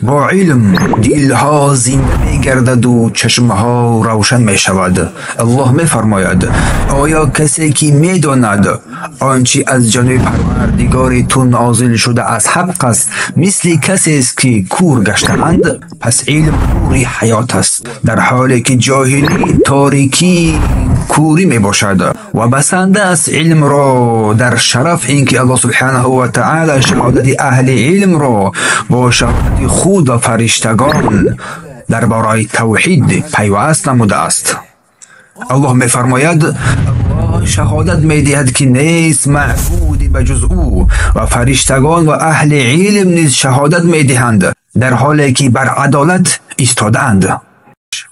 Бо илм дилҳо зинда мегардаду чашмҳо равшан мешавад. Аллоҳ мефармояд: оё касе ки медонад он чи аз ҷониби Парвардигори ту нозил шуда аз ҳақ аст, мисли касест ки кур гаштаанд? Пас илм нури ҳаёт аст, дар ҳоле ки ҷоҳилӣ торикии кӯрӣ мебошад. Ва басанда аст илмро дар шараф ин ки Аллоҳ субҳанаҳу ва таъала шаҳодати аҳли илмро бо шаҳодати худ ва фариштагон дар бораи тавҳид пайваст намудааст. Аллоҳ мефармояд: Аллоҳ шаҳодат медиҳад ки нест маъбуде ба ҷуз ӯ, ва фариштагон ва аҳли илм низ шаҳодат медиҳанд, дар ҳоле ки бар адолат истодаанд.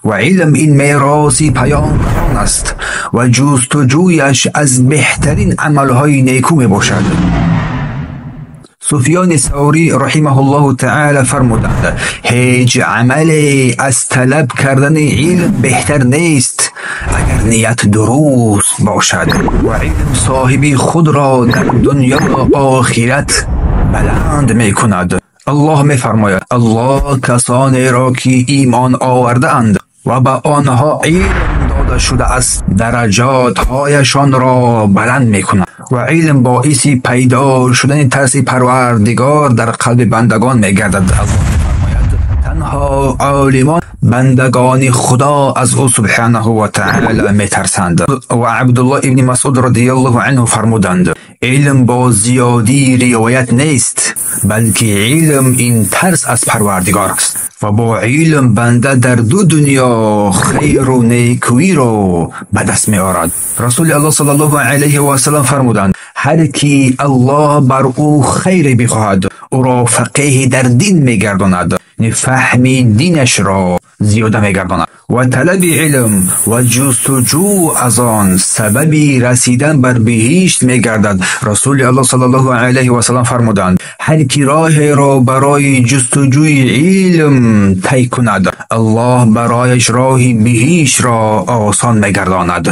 Ва илм ин мероси паёмбарон аст ва ҷустуҷӯяш аз беҳтарин амалҳои некӯ мебошад. Суфёни Саврӣ раҳимаҳуллоҳу таъала фармуданд: ҳеҷ амале аз талаб кардани илм беҳтар нест, агар ният дуруст бошад. Ва илм соҳиби худро дар дунё ва охират баланд мекунад. Аллоҳ мефармояд: Аллоҳ касонеро ки имон овардаанд ва ба онҳо илм дода шудааст, дараҷотҳояшонро баланд мекунад. Ва илм боиси пайдо шудани тарси Парвардигор дар қалби бандагон мегардад. Аллоҳ мефармояд: танҳо олимон бандагони Худо аз ӯ субҳанаҳу ва таъала метарсанд. Ва Абдуллоҳ ибни Масъуд радияллоҳу анҳу фармуданд: илм бо зиёдии ривоят нест, балки илм ин тарс аз Парвардигор аст. Ва бо илм банда дар ду дунё хайру некӯиро ба даст меорад. Расули Аллоҳ саллаллоҳу алайҳи васаллам фармуданд: ҳар ки Аллоҳ бар ӯ хайре бихоҳад, ӯро фақеҳи дар дин мегардонад, фаҳми динашро зиёда мегардонад. Ва талаби илм ва ҷустуҷӯ аз он сабаби расидан бар биҳишт мегардад. Расули Аллоҳ саллаллоҳу алайҳи васаллам фармуданд: ҳар ки роҳеро барои ҷустуҷӯи илм тай кунад, Аллоҳ барояш роҳи биҳиштро осон мегардонад.